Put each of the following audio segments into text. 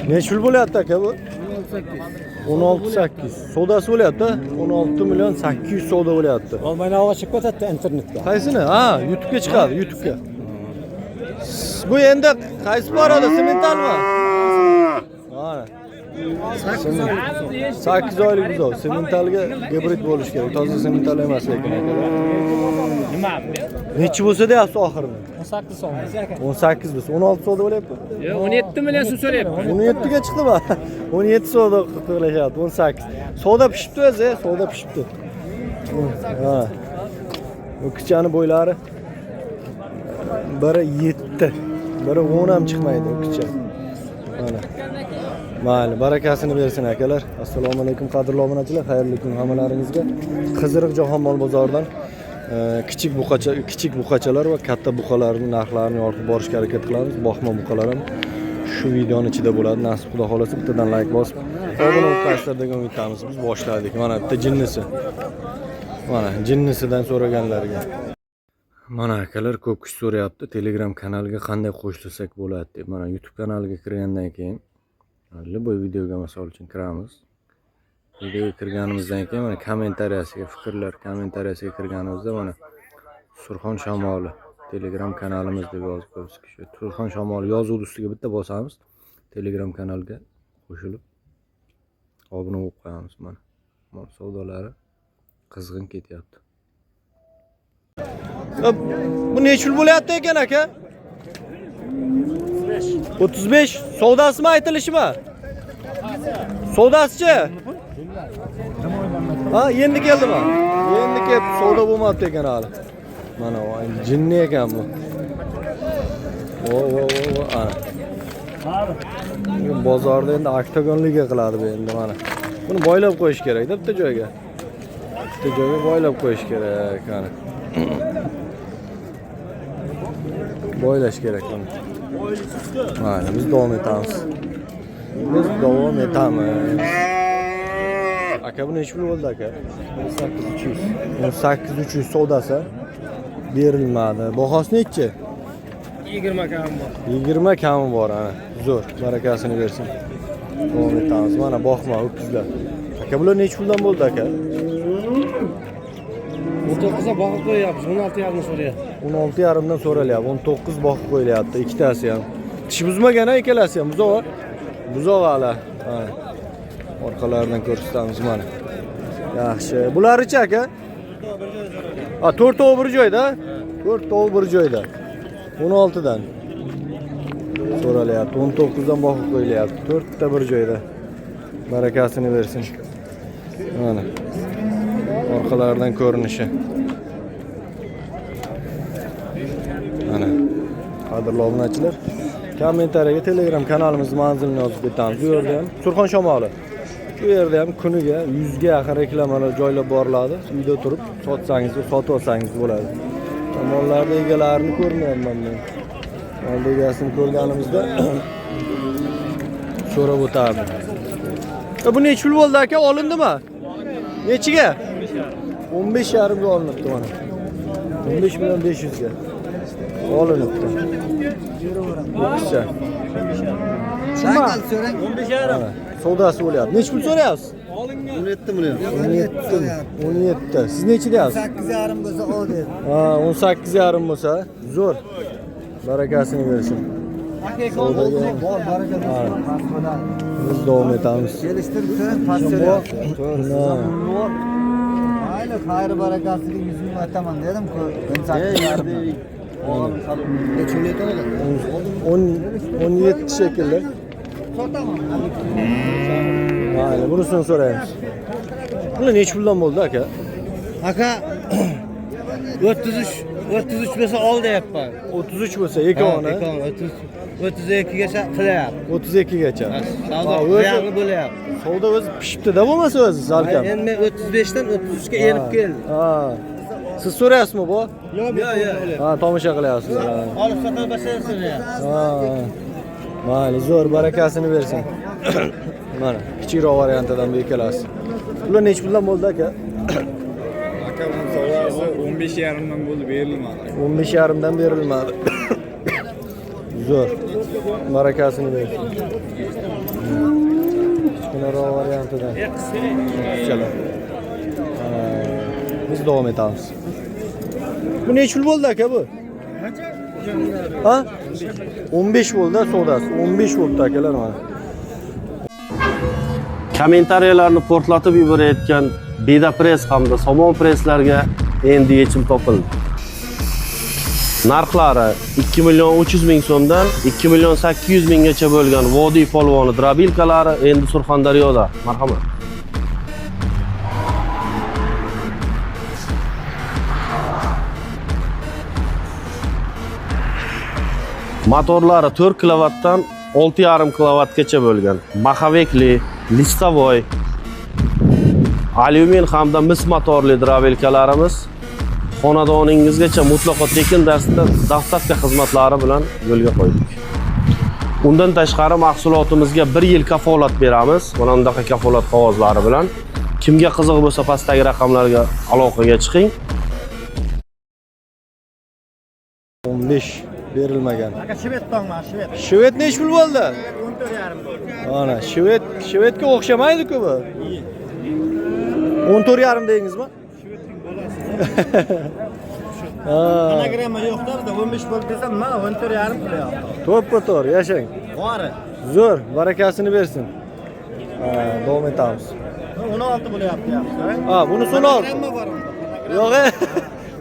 Nechi pul bo'lyapti, aka, bu? 16,8. Savdosi bo'lyapti. 16 million 800 savdo bo'lyapti. Olmayni chiqib ketadi internetga. Qaysini? Ha, YouTube'ga chiqadi, YouTube'ga. Bu endi qaysi poroda? Sementalmi? Mana. 8 oylik buzov. Sementalga gibrid bo'lishi kerak. Toza semental emas lekin, akalar. Nima? Nechi bo'lsa deyapsiz oxirini? 18 so'm. 18 bo'lsa, 16 savdo bo'lyapti. Yo'q, 17 million so'm so'rayapman. 17 ga chiqdimi? 17 savdo qilishyapti, 18. Savdo pishibdi o'zi, savdo pishibdi. Ha. O'kichani bo'ylari biri 7, biri 10 ham chiqmaydi o'kicha. Mana. Mayli, barakasini bersin, akalar. Assalomu alaykum, qadrli obunachilar, xayrli kun hammalaringizga. Qiziriq Jahon mol bozoridan kichik buqacha, kichik buqachalar va katta buqalarning narxlarini yoritib borishga harakat qilamiz. Boqma buqalar ham shu videoni ichida bo'ladi. Nasib, Xudo xolasa, bittadan like bosib, obuna bo'lib qo'yasizlar degan umiddamiz. Biz boshladik. Mana bitta jinnisi. Mana jinnisidan so'raganlarga. Mana, akalar, ko'p kishi so'rayapti, Telegram kanaliga qanday qo'shilsak bo'ladi deb. Mana YouTube kanaliga kirgandan keyin любой videoga, misol uchun, kiramiz. Videoga kirganimizdan keyin mana kommentariyasiga, fikrlar kommentariyasiga kirganimizda mana Surxon shamoli Telegram kanalimiz deb yozib qo'yibsiz. Shu Surxon shamoli yozuvni ustiga bitta bosamiz. Telegram kanalga qo'shilib obuna bo'lib qo'yamiz mana. Mol savdolari qizg'in ketyapti. Bu nechi pul bo'lyapti ekan, aka? 35 savdosimi, aytilishimi? Savdosichi? Ha, endi keldimi? Endi kelib savdo bo'lmabdi ekan hali. Mana voy, jinni ekan bu. O, o, o, o, ana. Bu bozorda endi oktagonliga qiladi bu endi mana. Buni boylab qo'yish kerak-da bitta joyga. Bitta joyga boylab qo'yish kerak, ana. Boylash kerak buni. Mayli, biz davom etamiz. Biz davom etamiz. Aka, bu nechi pul bo'ldi, aka? 18,300. 18,300 savdosi berilmadi. Bahosi nechi? 20 kam bor. 20 kami bor, ana. Zo'r, barakasini bersin. Davom etamiz. Mana boqma ho'kizlar. Aka, bular nechi puldan bo'ldi, aka? 19 ga boqib qo'yyapmiz, 16,5 so'rayapti. 16,5 dan so'ralyapti. 19 boqib qo'yilyapti ikkitasi ham. Tish buzmagan, ha, ikkalasi ham buzov. Buzov hali. Mana. Orqalaridan ko'rsatamiz mana. Yaxshi. Bularichi, aka? Ha, to'rtovi bir joyda? To'rtovi bir joyda. 16 dan so'ralyapti. 19 dan boqib qo'yilyapti. To'rtta bir joyda. Barakasini bersin. Mana. Orqalaridan ko'rinishi. Mana. Qadrli obunachilar, kommentariyaga Telegram kanalimiz manzilini yozib ketamiz. Bu yerda ham Surxon shamoli. Bu yerda ham kuniga 100 ga yaqin reklamalar joylab boriladi. Uyda turib sotsangiz, sotib olsangiz bo'ladi. Mollarni egalarini ko'rmayapman men. Molni egasini ko'rganimizda so'rab o'tardim. Bu nechi pul bo'ldi, aka? Olindimi? Nechiga? 15,5 ga olinibdi mana. 15 million 500 ga olinibdi. O'qishcha. Mana, savdosi bo'lyapti. Nechi pul so'rayapsiz? 17 million. 17. 17. Siz nechi deyapsiz? 8,5 bo'lsa ol dedi. Ha, 18,5 bo'lsa, zo'r. Barakasini bersin. Savdoga Bor, baraka Ha. past bo'ladi. Biz davom etamiz. Kelishtirib so'rang, past so'rayapti. Ha. Mayli, xayri barakasiga 100 ming aytaman dedim-ku. 18,5. 10 17 shekilli. Sotaman. Mayli, bunisini so'raymiz. Bular nechi puldan bo'ldi, aka? Aka, 33 33 bo'lsa ol deyapman. 33 bo'lsa ikkovini. Ikkovini 33 32 gacha qilyapti. 32 gacha. Savdo Ha, o'zi buyog'i bo'lyapti. Savdo o'zi pishibdi-da bo'lmasa o'zi salkam. Endi men 35 dan 33 ga erib keldim. Ha. Siz so'rayapsizmi bu? Yo'q, yo'q. Ha, tomosha qilyapsiz. Ha. Olib sota boshlaysizlar. Ha. Mayli, zo'r, barakasini bersin. Mana kichikroq variantidan bu ikkalasi. Bular nechi puldan bo'ldi, aka? Aka, buni savdosi 15,5 dan bo'ldi, berilmadi. 15,5 dan berilmadi. Zo'r. Barakasini bersin. Kichkinaroq variantidan. Ho'kizchalar. Biz davom etamiz. Bu necha pul bo'ldi aka bu? Ha? 15 bo'ldi savdosi. 15 bo'libdi akalar mana. Kommentariyalarni portlatib yuborayotgan Beda Press hamda Somon Presslarga endi yechim topildi. Narxlari 2 million 300 ming so'mdan 2 million 800 minggacha bo'lgan Vodiy polvoni drobilkalari endi Surxondaryoda. Marhamat. Motorlari 4 kilovatdan 6,5 kilovatgacha bo'lgan маховик li, листовой, alyumin hamda mis motorli drobilkalarimiz xonadoningizgacha mutlaqo tekin darsda доставка xizmatlari bilan yo'lga qo'ydik. Undan tashqari mahsulotimizga 1 yil kafolat beramiz. Mana bunaqa kafolat qog'ozlari bilan. Kimga qiziq bo'lsa pastdagi raqamlarga aloqaga chiqing. 15 berilmagan. Aka, shved tongma, shved. Shved nechi pul bo'ldi? 14,5 bo'ldi. Mana shved, shvedga o'xshamaydi-ku bu. 14,5 dedingizmi? Ha, Fonogramma yo'qda bizda 15 bo'ldi desam, mana 14,5 qilyapti. To'ppa to'g'ri, yashang. Bori. Zo'r, barakasini bersin. Ha, davom etamiz. 16 bo'lyapti yaxshi. Ha, bunisi 16. Fonogramma bor unda. Yo'q,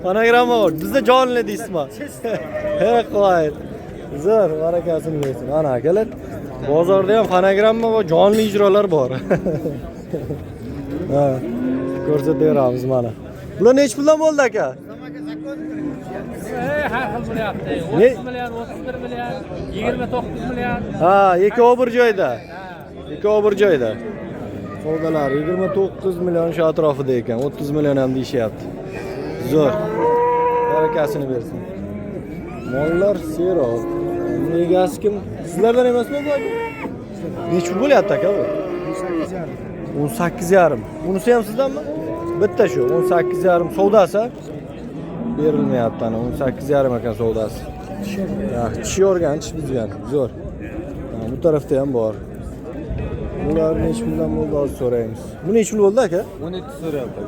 fonogramma bor. Bizda jonli deysizmi? He, qo'y. Zo'r, barakasini bersin. Mana akalar, bozorda ham fonogramma va jonli ijrolar bor. Ha, ko'rsataveramiz mana. Bular nechi puldan bo'ldi aka? Har xil bo'lyapti. Ne? 30 million, 31 million, 29 million. Ha, ikkovi bir joyda. Ikkovi bir joyda. Savdolar 29 million shu atrofida ekan. 30 million ham deyishyapti. Zo'r. Barakasini bersin. Mollar serob. Buni egasi kim? Sizlardan emasmi bu aka? Nechi pul bo'lyapti aka bu? 18,5. Bunisi ham sizdanmi? Bitta shu 18,5 savdosi. Berilmayapti ana 18,5 ekan savdosi. Yaxshi, tish yorgan, tish buzgan. Zo'r. Ha, bu tarafda ham bor. Bular nechi puldan bo'ldi hozir so'raymiz. Bu nechi pul bo'ldi aka? 17 so'rayapti.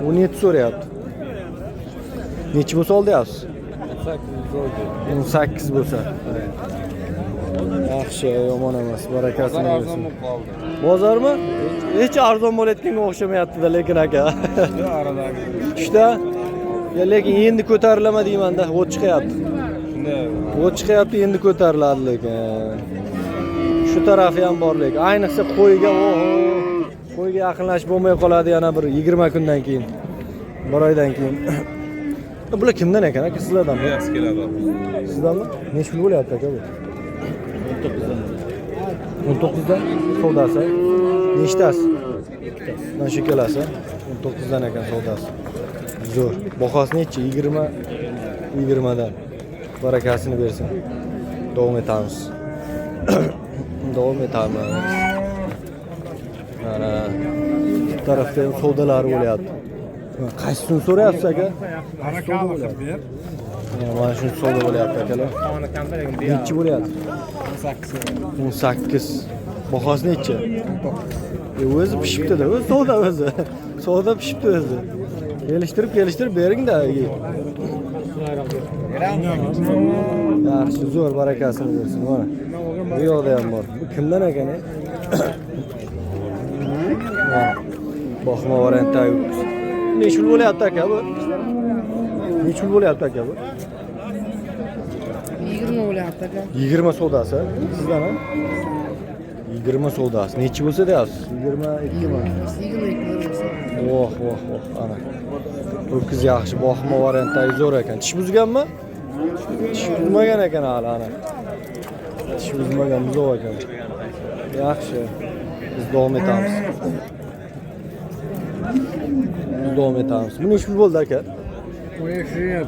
17 so'rayapti. Nechi bo'lsa ol deyapsiz? 18 oldi. 18 bo'lsa. Yaxshi, yomon emas. Barakasini Bozor bersin. arzon bo'lib qoldi. Bozormi? Hech arzon bo'layotganga o'xshamayapti-da lekin aka. Aradagi. Tushda. Ya lekin endi ko'tarilama deymanda, o't chiqyapti. Shunday. O't chiqyapti, endi ko'tariladi lekin. Shu tarafi ham bor lekin. Ayniqsa qo'yga, oho, qo'yga yaqinlashib bo'lmay qoladi yana bir 20 kundan keyin. Bir oydan keyin. Bular kimdan ekan aka? Sizlardanmi? Yaxshi keladi. Sizdanmi? Nechi pul bo'lyapti aka bu? 19 dan savdosi. Nechtasi? Mana shu ikkalasi 19 dan ekan savdosi. Zo'r. Bahosi nechi? 20 20 dan. Barakasini bersin. Davom etamiz. Davom etamiz. Mana bu tarafda ham savdolari bo'lyapti. Qaysisini so'rayapsiz aka? Barakali qilib ber. Mana shuni savdo bo'lyapti akalar. Nechi bo'lyapti? 18. Bahosi nechi? O'zi pishibdi-da, o'zi savdo o'zi. Savdo pishibdi o'zi. Kelishtirib, kelishtirib bering-da. Yaxshi, zo'r, barakasini bersin. Mana. Bu yoqda ham bor. Bu kimdan ekan? Mana. Boqma variantdagi. Nechi pul bo'lyapti aka bu? Nechi pul bo'lyapti aka bu? 20 bo'lyapti aka. 20 savdosi sizdan ha? 20 savdosi. Nechi bo'lsa deyapsiz? 22 mi? 22 bo'lsa. Oh, oh, oh, ana. Ho'kiz yaxshi, boqma variantdagi zo'r ekan. Tish buzganmi? Tish buzmagan ekan hali, ana. Tish buzmagan buzov ekan. Yaxshi. Biz davom etamiz. Biz davom etamiz. Bu nechi pul bo'ldi aka? 17.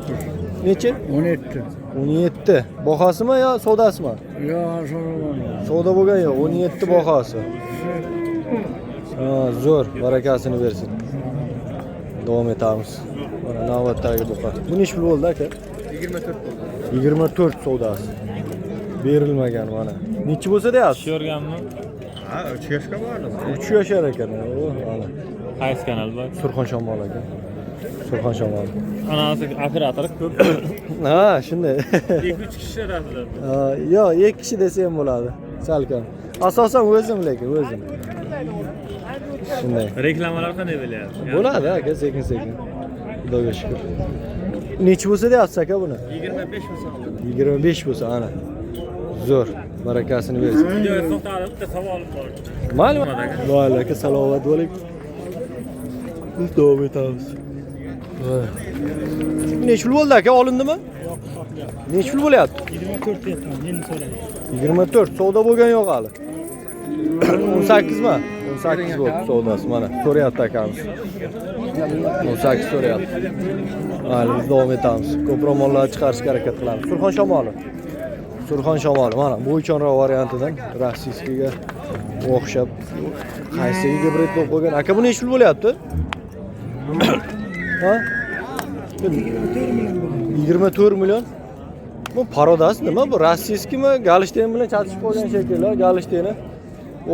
Nechi? 17. 17. Bahosimi yo savdosimi? Yo'q, so'raman. Savdo bo'lgan yo'q, 17 bahosi. Ha, zo'r, barakasini bersin. Davom etamiz. Mana navbatdagi buqa. Bu nechi pul bo'ldi aka? 24 bo'ldi. 24 savdosi. Berilmagan mana. Nechi bo'lsa deyapsiz? Ko'rganmi? Ha, 3 yoshga bordi. 3 yashar ekan. O, mana. Qaysi kanal bor? Surxon shamol aka. Surxon shamol. Anasi operator ko'p. Ha, shunday. 2-3 kishi ishlatadilar. Ha, yo'q, 2 kishi desa ham bo'ladi. Salkam. Asosan o'zim lekin, o'zim. Shunday. Reklamalar qanday bo'lyapti? Bo'ladi aka, sekin-sekin. Xudoga shukr. Nechi bo'lsa deyapsiz aka buni? 25 bo'lsa oldim. 25 bo'lsa, ana. Zo'r. Barakasini bersin. Video to'xtatib bitta savolim bor. Mayli. Mayli aka, salomat bo'ling. Biz davom etamiz. Nechi pul bo'ldi aka, olindimi? Yo'q, nechi pul bo'lyapti? 24 deyapman, endi so'raydi. 24 savdo bo'lgan yo'q hali. 18 mi? 18 bo'ldi savdosi mana. So'rayapti akamiz. 18 so'rayapti. Mayli, biz davom etamiz. Ko'proq mollarni chiqarishga harakat qilamiz. Surxon shamoli. Surxon shamoli mana bo'ychonroq variantidan rossiyskiga o'xshab qaysiga gibrid bo'lib qolgan. Aka, bu nechi pul bo'lyapti? Ha? 24 million. Bu parodasi nima bu? Rossiyskimi? Galshteyn bilan chatishib qolgan shekilli, Galshteyni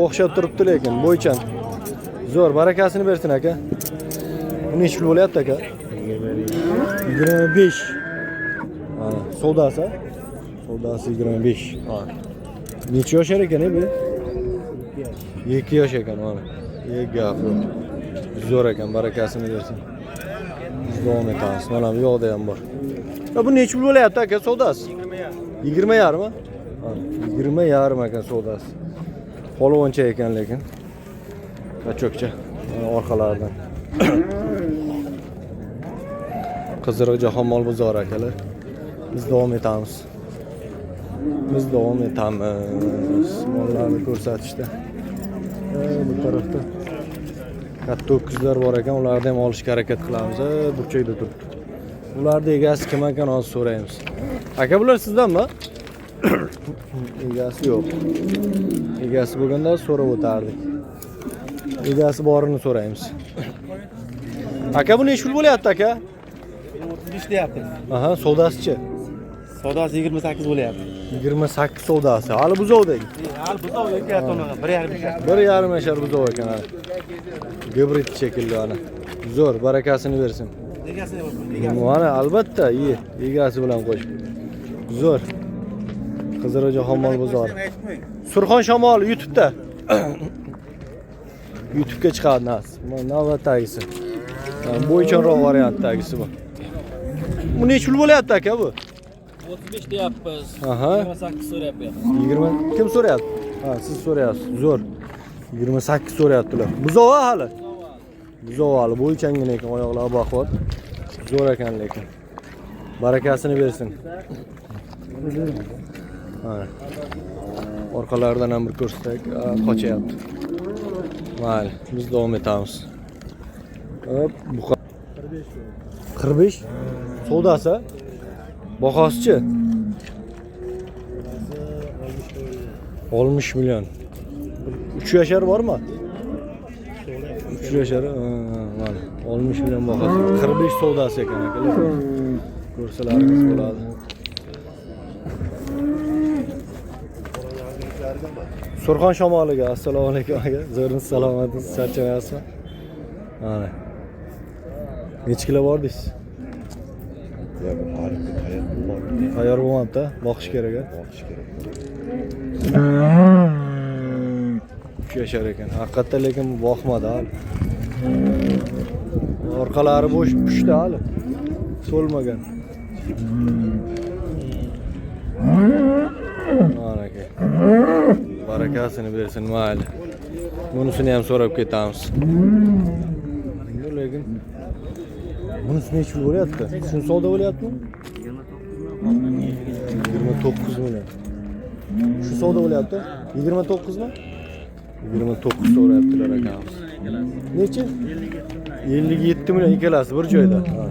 o'xshab turibdi lekin bo'ychan. Zo'r, barakasini bersin aka. Bu nechi pul bo'lyapti aka? 25. Mana savdosi. Savdosi 25. Ha. Necha yoshar ekan bu? 2 yosh ekan mana. Gap yo'q. Zo'r ekan, barakasini bersin. Biz davom etamiz. Mana bu yoqda ham bor. Ya bu nechi pul bo'lyapti aka savdosi? 20 yarim. Ha, 20 yarim ekan savdosi. Polvoncha ekan lekin. Kachokcha. Mana orqalaridan. Qiziriq jahon mol bozori akalar. Biz davom etamiz. Biz davom etamiz. Mollarni ko'rsatishda. Bu tarafda katta ho'kizlar bor ekan, ularni ham olishga harakat qilamiz. Burchakda turibdi. Ularni egasi kim ekan hozir so'raymiz. Aka, bular sizdanmi? Egasi yo'q. Egasi bo'lganda so'rab o'tardik. Egasi borini so'raymiz. Aka, bu nechi pul bo'lyapti aka? 35 deyapti. Aha, savdosichi? Savdosi 28 bo'lyapti. 28 savdosi. Hali buzovdek. Hali buzov 2,5 tonna, 1,5 yashar. 1,5 yashar buzov ekan hali. Gibrid shekilli ana. Zo'r, barakasini bersin. Egasini qo'shib. Mana albatta, egasi bilan qo'shib. Zo'r. Qiziriq jahon mol bozori. Surxon shamol YouTube'da. YouTube'ga chiqadi nas. Mana navbatdagisi. Bo'ychonroq variantdagisi bu. Bu nechi pul bo'lyapti aka bu? 35 deyapmiz. Aha. 28 so'rayapti. 20 kim so'rayapti? Ha, siz so'rayapsiz. Zo'r. 28 so'rayaptilar. Buzov hali. Buzov hali bo'ychangina ekan, oyoqlari baquvvat. Zo'r ekan lekin. Barakasini bersin. Mana. Orqalaridan ham bir ko'rsak, qochyapti. Mayli, biz davom etamiz. Hop, bu 45 savdosi. Bahosichi? 60 million. 3 yashar bormi? 3 yashar, mana 60 million bahosi. 45 savdosi ekan akalar. Ko'rsalaringiz bo'ladi. Surxon shamoliga assalomu alaykum aka. Zo'rmisiz, salomatmisiz, charchamayapsizmi? Mana. Necha kilo bordingiz? Tayyor bo'lmabdi, boqish kerak a? Boqish kerak. 3 yashar ekan. Haqiqatda lekin bu boqmadi hali. Orqalari bo'sh pushti hali. So'lmagan. Mana aka. Barakasini bersin, mayli. Bunisini ham so'rab ketamiz. Bu lekin bunisi nechi pul bo'lyapti? Shuni savdo bo'lyaptimi? 29 million. Shu savdo bo'lyapti? 29 mi? 29 so'rayaptilar akamiz. Nechi? 57 million ikkalasi bir joyda. Ha,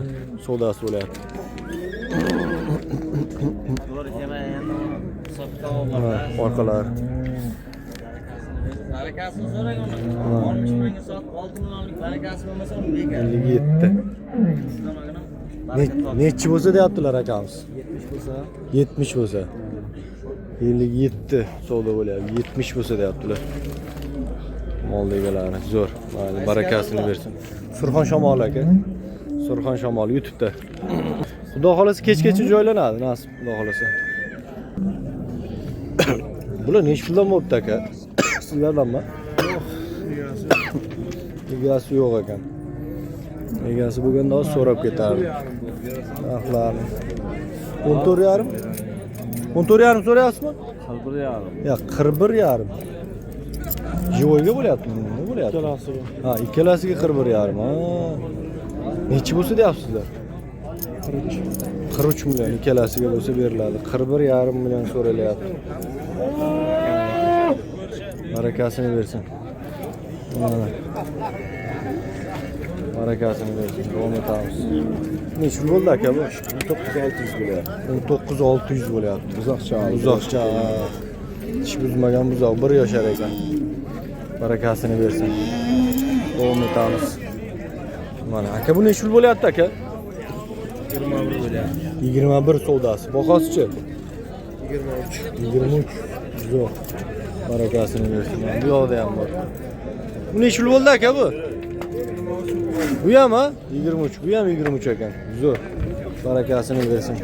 savdosi bo'lyapti. Orqalari. Barakasini so'rang uni. 60 mingga sotib 6 millionlik barakasi bo'lmasa uni bekor. 57. Nechi bo'lsa deyaptilar akamiz? 70 bo'lsa. 70 bo'lsa. 57 savdo bo'lyapti. 70 bo'lsa deyaptilar. Mol egalari zo'r. Mayli, barakasini bersin. Surxon Shamol aka. Surxon Shamol YouTube'da. Xudo xolasa kechgacha joylanadi, nasib xudo xolasa. Bular nechi puldan bo'libdi aka? Sizlardanmi? Egasi yo'q ekan. Egasi bo'lganda hozir so'rab ketardi. Narxlarni. 14,5. 14,5 so'rayapsizmi? 41,5. Ya 41,5. Живой ga bo'lyaptimi? Nima bo'lyapti? Ikkalasiga. Ha, ikkalasiga 41,5. Ha. Nechi bo'lsa deyapsizlar? 43. 43 million ikkalasiga bo'lsa beriladi. 41,5 million so'ralyapti. Barakasini bersin. Mana. Barakasini bersin. Davom etamiz. Nechi pul bo'ldi aka bu? 9600 bo'lyapti. 19 600 bo'lyapti. Buzoqcha. Buzoqcha. Tish buzmagan buzoq, 1 yoshar ekan. Barakasini bersin. Davom etamiz. Mana aka, bu nechi pul bo'lyapti aka? 21 bo'lyapti. 21 savdosi. Bahosichi? 23. 23. Zo'r. Barakasini bersin. Mana bu yoqda ham bor. Bu nechi pul bo'ldi aka bu? Bu ham ha? 23. Bu ham 23 ekan. Zo'r. Barakasini bersin.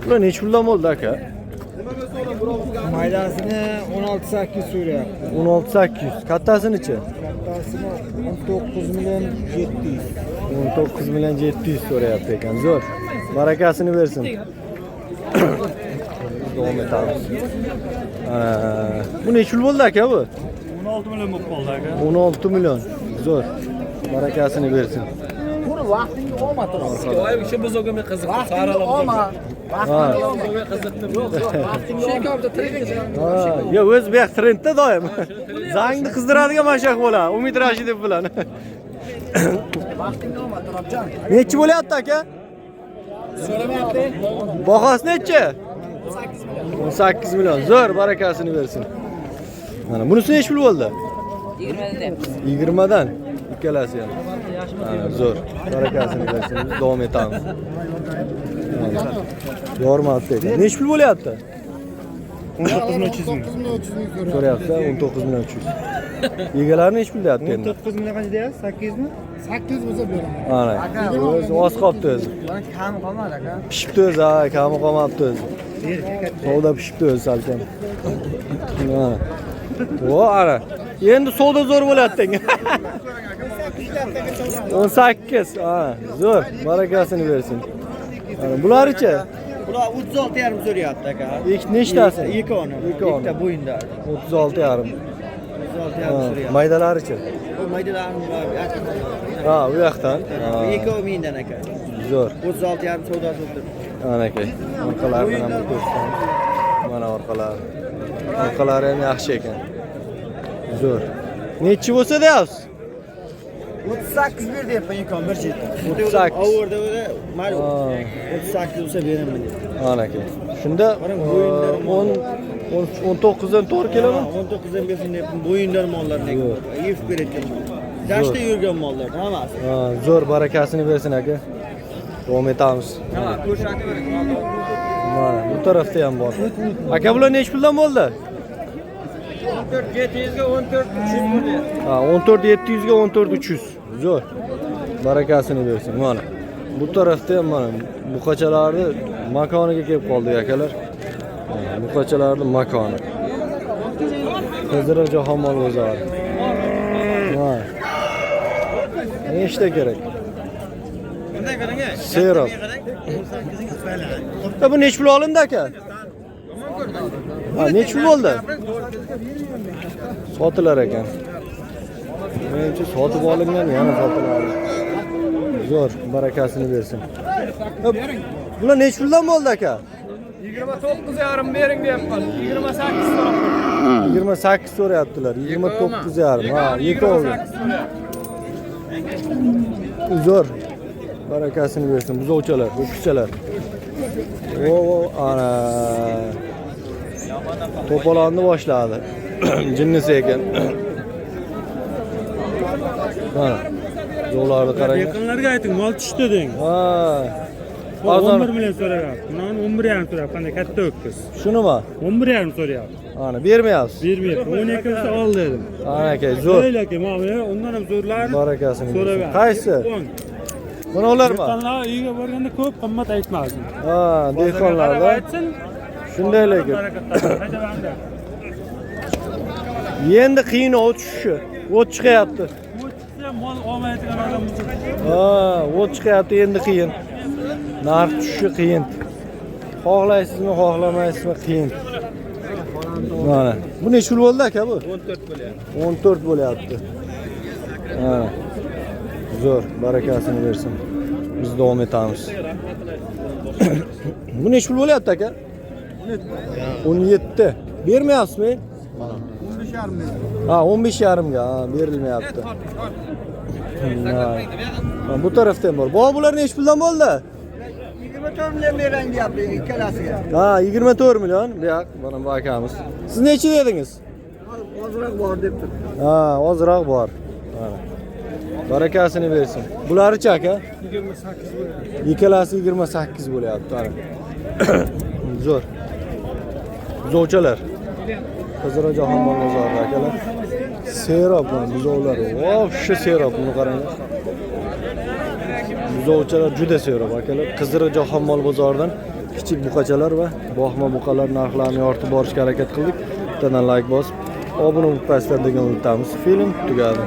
Bular nechi puldan bo'ldi aka? Maydasini 16,8 so'rayapti. 16 800. Kattasinichi? Kattasini 19 million 700. 19 million 700 so'rayapti ekan. Zo'r. Barakasini bersin. Davom etamiz. Bu nechi pul bo'ldi aka bu? 16 million bo'lib qoldi aka. 16 million. Zo'r. Barakasini bersin. Buni vaqtingga olma turibdi. Shu buzog'ga men qiziqdim. Vaqtingga olma. Ha. Qiziqdim. Ha, yo o'zi bu yoq trendda doim. Zangni qizdiradigan mana shu bo'ladi. Umid Rashidov bilan. Vaqtingga olma Turobjon. Nechi bo'lyapti aka? So'ramayapti. Bahosi nechi? 18 million. Zo'r, barakasini bersin. Mana bunisi nechi pul bo'ldi? 20 dan ikkalasi ham. Mana zo'r. Barakasini bersin. Biz davom etamiz. Mana. Yormabdi ekan. Nechi pul bo'lyapti? 19 million 300 ming. So'rayapti, 19 million 300. Egalari nechi pul deyapti endi? 19 million qancha deyapsiz? 8 mi? 8 bo'lsa beraman. Mana. O'zi oz qolibdi o'zi. Kam qolmadi aka. Pishibdi o'zi, ha, kami qolmabdi o'zi. Savdo pishibdi o'zi salkam. Mana. O, ana. Endi savdo zo'r bo'ladi. 18, ha, zo'r. Barakasini bersin. Mana bularichi? Bular 36,5 so'rayapti aka. Ikki nechtasi? Ikkovini. Ikkovini. Ikkita bo'yinda. 36,5. 36,5 Ha, so'rayapti. maydalarichi? Bu maydalarni Ha, u yoqdan. Ha, Ikkovi mendan aka. Zo'r. 36,5 savdosi bo'lib turibdi. Ana aka. Orqalarini ham bir ko'rsatamiz. Mana orqalari. Orqalari ham yaxshi ekan. Zo'r. Nechi bo'lsa deyapsiz? 38 ber deyapman ikkovini bir chetda. 38. Ovurda o'zi mayli. Ha. 38 bo'lsa beraman deyapti. Ana aka. Shunda 10 19 dan to'g'ri keladimi? 19 dan bersin deyapman. Bo'yinlar mollar Zo'r. Yeb berayotgan mol. Dashtda yurgan mollar hammasi. Ha, zo'r, barakasini bersin aka. Davom etamiz. Mana bu tarafda ham bor. Aka, bular nechi puldan bo'ldi? 14 700 ga 14 300 bo'lyapti. Ha, 14 700 ga 14 300. Zo'r. Barakasini bersin. Mana. Bu tarafda ham mana buqachalarni makoniga kelib qoldik akalar. Mana, buqachalarni makoni. Qiziriq jahon mol bozori. Mana. Nechta kerak? Bunday qarang. Serov. Bu nechi pul olindi aka? Ha, nechi pul bo'ldi? Sotilar ekan. Menimcha sotib olingan, yana sotiladi. Zo'r, barakasini bersin. Bular nechi puldan bo'ldi aka? 29,5 bering deyapman. 28 so'rab. 28 so'rayaptilar. 29,5. Ha, ikkovi. Zo'r. Barakasini bersin. Buzovchalar, ho'kizchalar. O, ana. To'polonni boshladi. Jinnisi ekan. Mana. Buzovlarni qarang. Yaqinlarga ayting, mol tushdi deng. Ha. Arzon. 11 million so'rayapti. Bunani 11,5 so'rayapti. Qanday katta ho'kiz. Shunimi? 11,5 so'rayapti. Ana bermayapsiz. Bermayapti. 12 bo'lsa ol dedim. Ana aka, zo'r. Mayli aka, mana undan ham zo'rlari. Barakasini bersin. So'rayapti. Qaysi? 10. Buni olarmi? Dehqonlar uyga borganda ko'p qimmat aytmasin. Ha, dehqonlarda aytsin. Shunday lekin. Baraka topsin. Hayda. Endi qiyin o't tushishi. O't chiqyapti. O't chiqsa mol olmaydigan odam Ha, o't chiqyapti, endi qiyin. Narx tushishi qiyin. Xohlaysizmi, xohlamaysizmi, qiyin. Mana. Bu necha pul bo'ldi aka bu? 14 bo'lyapti. 14 bo'lyapti. Mana. Zo'r, barakasini bersin. Biz davom etamiz. Bu necha pul bo'lyapti aka? 17. Bermayapsizmi? 15,5. Ha, 15,5 ga, ha, berilmayapti. Ha. Ha, bu tarafda ham bor. Bobo, bular necha puldan bo'ldi? 24 million bering deyapti ikkalasiga. Ha, 24 million. Bu yoq, mana bu akamiz. Siz necha dedingiz? Ozroq bor deb turibdi. Ha, ozroq bor. Mana. Barakasini bersin. Bularichi aka? 28 bo'lyapti. Ikkalasi 28 bo'lyapti. Mana. Zo'r. Buzovchalar. Qizira jahon bozorida akalar. Serob mana buzovlar. Вообще serob, buni qaranglar. Buzovchalar juda serob akalar. Qizira jahon mol bozoridan kichik buqachalar va boqma buqalar narxlarini yoritib borishga harakat qildik. Bittadan like bosib, obuna bo'lib qo'yasizlar degan umiddamiz. Film tugadi.